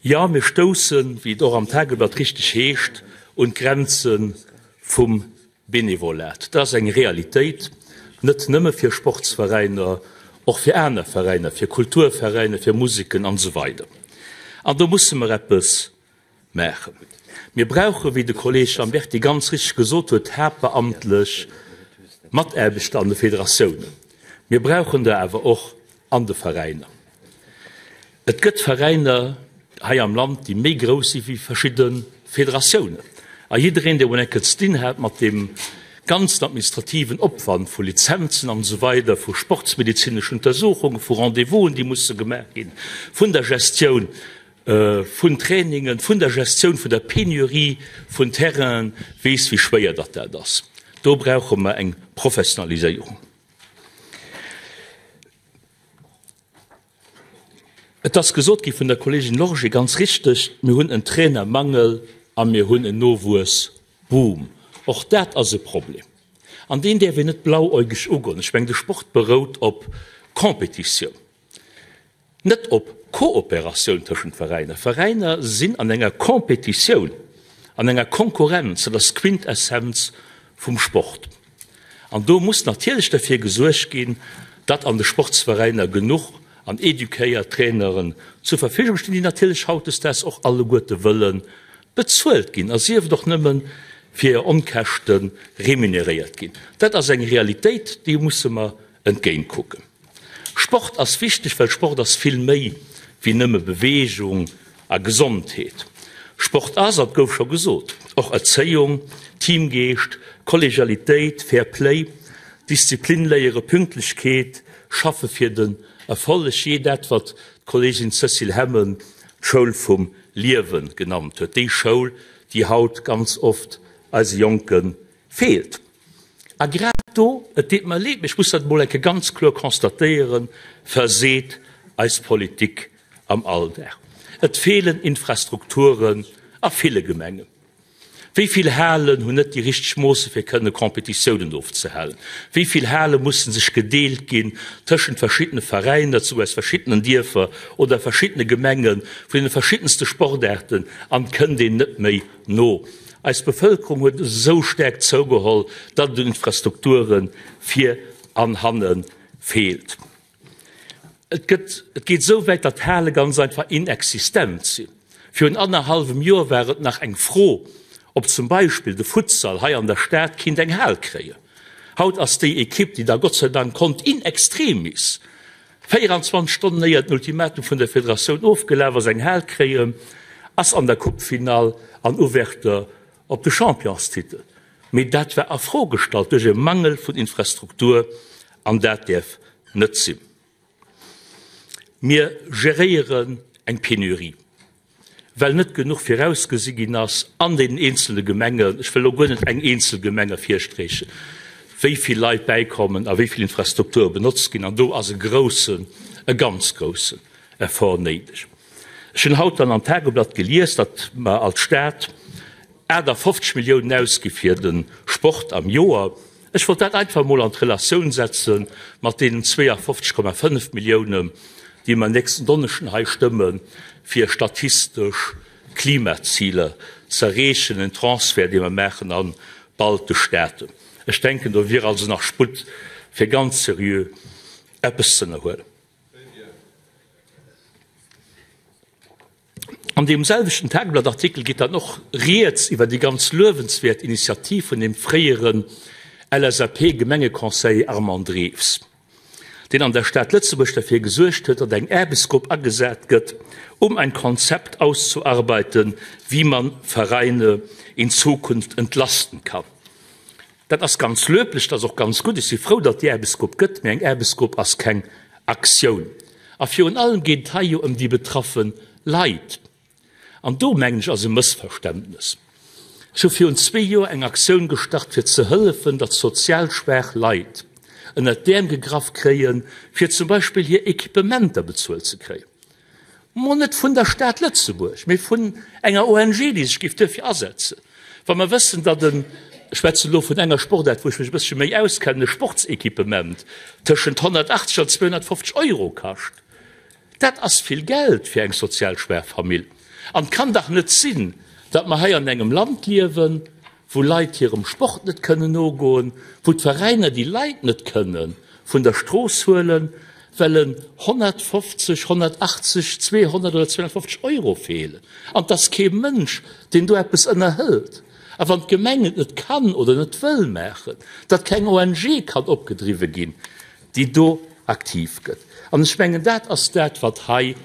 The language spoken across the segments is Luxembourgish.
Jo, mir stoussen, wéi et och am Tageblatt richteg heescht, un d'Grenze vum Benevolat. Dat ass eng Realitéit, net nëmme fir Sportsveräiner, och fir aner Veräiner, fir Kulturveräiner, fir Museken an esou weider. An do musse mer eppes maachen. Mir brauchen, wéi de Kolleeg Lamberty ganz richteg gesot huet, haaptbeamtlech Mataarbechter an de Federatiounen. Mir brauchen der awer och an de Veräiner. Et gëtt Veräiner hei am Land, déi méi grouss si wéi verschidde Federatiounen. A jiddereen, dee emol eng Kéier ze dinn hat mat deem ganzen administrativen Opwand vu Lizenzen an esou weider, vu sportsmedezineschen Untersuchungen, vu Rendez-vousen, déi musse gemaach ginn, vun der Gestioun vun Trainingen, vun der Gestioun vun der Penurie vun Terrainen, weess, wéi schwéier datt dat ass. Do brauche mer eng Professionaliséierung. Et ass gesot gi vun der Kollegin Lorgé, ganz richteg, Mir hunn en Trainermangel a mir hunn en Nowuessboom. Och dat ass e Problem. An deen däerf een net blauäugeg ugoen. Ech mengen, de Sport berout op Competitioun. Net op Kooperatioun tëschent Veräiner. Veräiner sinn an enger Competitioun, an enger Konkurrenz, dat ass d'Quintessenz vum Sport. An do muss natierlech derfir gesuergt ginn, datt an de Sportsveräiner genuch an eduquéiert Traineren zur Verfügung stinn, déi natierlech hautdesdaags och alleguerte wëlle bezuelt ginn, a sief et och nëmme fir hir Onkäschte remuneréiert ginn. Dat ass eng Realitéit, déi musse mer entgéintkucken. Sport ass wichteg, well Sport ass vill méi wéi nëmme Beweegung a Gesondheet. Sport ass, an et gouf scho gesot, och Erzéiung, Teamgeescht, Kollegialitéit, Fair Play, Disziplin léiere, Pünktlechkeet, Schaffe fir den Erfolleg, jee dat wat d'Kolleegin Cécile Hemmen d'Schoul vum Liewe genannt huet, déi Schoul, déi haut ganz oft eise Jonke feelt. A grad do, et deet mer leed, mee ech muss dat emol eng Kéier ganz kloer constatéieren, verseet eis Politik am Alldag. Et feelen Infrastrukturen a ville Gemengen. Wéi vill Halen hunn net déi richteg Moosse fir kënne Competitiounen ofzehalen? Wéi vill Hale mussen sech gedeelt ginn tëschent verschiddene Veräiner, souguer aus verschiddenen Dierfer oder verschiddene Gemengen, vun deene verschiddenste Sportaarten, an et kënnt een net méi no. Eis Bevëlkerung huet esou staark zougeholl, datt et un Infrastrukture vir an hanne feelt. Et gëtt, et geet esou wäit, datt Hale ganz einfach inexistent sinn. Virun annerhallwem Joer war et nach eng Fro, ob zum Beispill de Futsal hei an der Stad kinnt eng Hal kréien. Haut ass déi Ekipp, déi da Gott sei Dank konnt in extremis 24 Stonnen éier den Ultimatum vun der Federatioun ofgelaf ass, eng Hal kréien, ass an der Coupefinall an Ouverture op de Championstitel. Mee dat war a Fro gestallt duerch e Mangel vun Infrastruktur, an dat däerf net sinn. Mir geréieren eng Penurie. well net genuch virausgesi ginn ass an deenen eenzele Gemengen, ech wëll elo guer net eng eenzel Gemeng ervirsträchen, wéi vill Leit bäikommen a wéi vill Infrastrukture benotzt ginn. An do ass e groussen, e ganz groussen Effort néideg. Ech hunn haut dann am Tageblatt gelies, datt mer als Stad 58 Milliounen ausgi fir de Sport am Joer. Ech wollt dat einfach emol an d'Relatioun setze mat deenen 52,5 Milliounen, déi mer nächsten Donneschden hei stëmmen, fir statistesch Klimaziler ze erreechen, en Transfert, dee mer maachen a baltesch Staaten. Ech denken, do wier also nach Sputt, fir ganz seriö eppes ze ënnerhuelen. An deem selwechten Tageblatt-Artikel geet dann och rieds iwwer déi ganz luewenswäert Initiativ vun dem fréieren LSAP-Gemengeconseiller Armand Drews, deen an der Stad Lëtzebuerg derfir gesuergt huet, datt eng Aarbechtsgrupp agesat gëtt, um ein Konzept auszuarbeiten, wie man Vereine in Zukunft entlasten kann. Dat ass ganz löblech, dat ass och ganz gutt. Ech si frou, datt déi Aarbechtsgrupp gëtt, mee eng Aarbechtsgrupp ass keng Aktioun. A virun allem geet et hei jo ëm déi betraffe Leit. An do, mengen ech, ass e Mëssverständnes. Ech hu virun zwee Joer eng Aktioun gestart, fir ze hëllefen, datt sozial schwaach Leit ënnert d'Äerm gegraff kréien, fir zum Beispill hir Equipementer bezuelt ze kréien. Mol net vun der Stad Lëtzebuerg, mee vun enger ONG, déi sech géif duerfir asetzen. Wa mer wëssen, datt en, ech schwätzen elo vun enger Sportaart, wou ech mech e bëssche méi auskennen, e Sportsequipement tëschent 180 an 250 Euro kascht, dat ass vill Geld fir eng sozial schwaach Famill. An et kann dach net sinn, datt mer hei an engem Land liewen, wou Leit hirem Sport net kënnen nogoen, wou d'Veräiner déi Leit net kënne vun der Strooss huelen, well en 150, 180, 200 oder 250 Euro feelen. An et ass kee Mënsch, deen do eppes ënnerhëlt. A wann d'Gemeng et net kann oder net wëll maachen, datt keng ONG kann opgedriwwe ginn, déi do aktiv gëtt. An ech mengen, dat ass dat, wat hei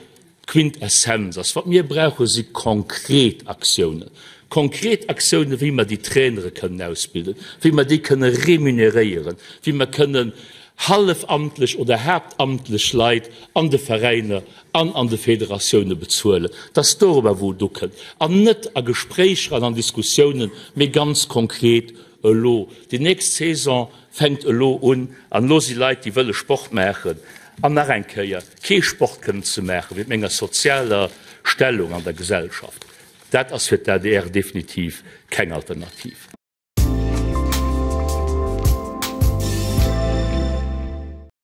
D'Quintessenz ass, wat mir brauche si konkret Aktiounen. Konkret Aktiounen, wéi mer déi Trainere kënnen ausbilden, wéi mer déi kënne remuneréieren, wéi mer kënnen hallefamtlech oder haaptamtlech Leit an de Veräiner an an de Federatioune bezuelen, dass dorobber wou et ukënnt an net a Gespréicher an an Diskussiounen, mee ganz konkret elo. Déi nächst Saison fänkt elo un an elo si Leit, déi wëlle Sport maachen an nach eng Kéier kee Sport kënnen ze maache wéint menger sozialer Stellung an der Gesellschaft, dat ass fir d'ADR definitiv keng Alternativ.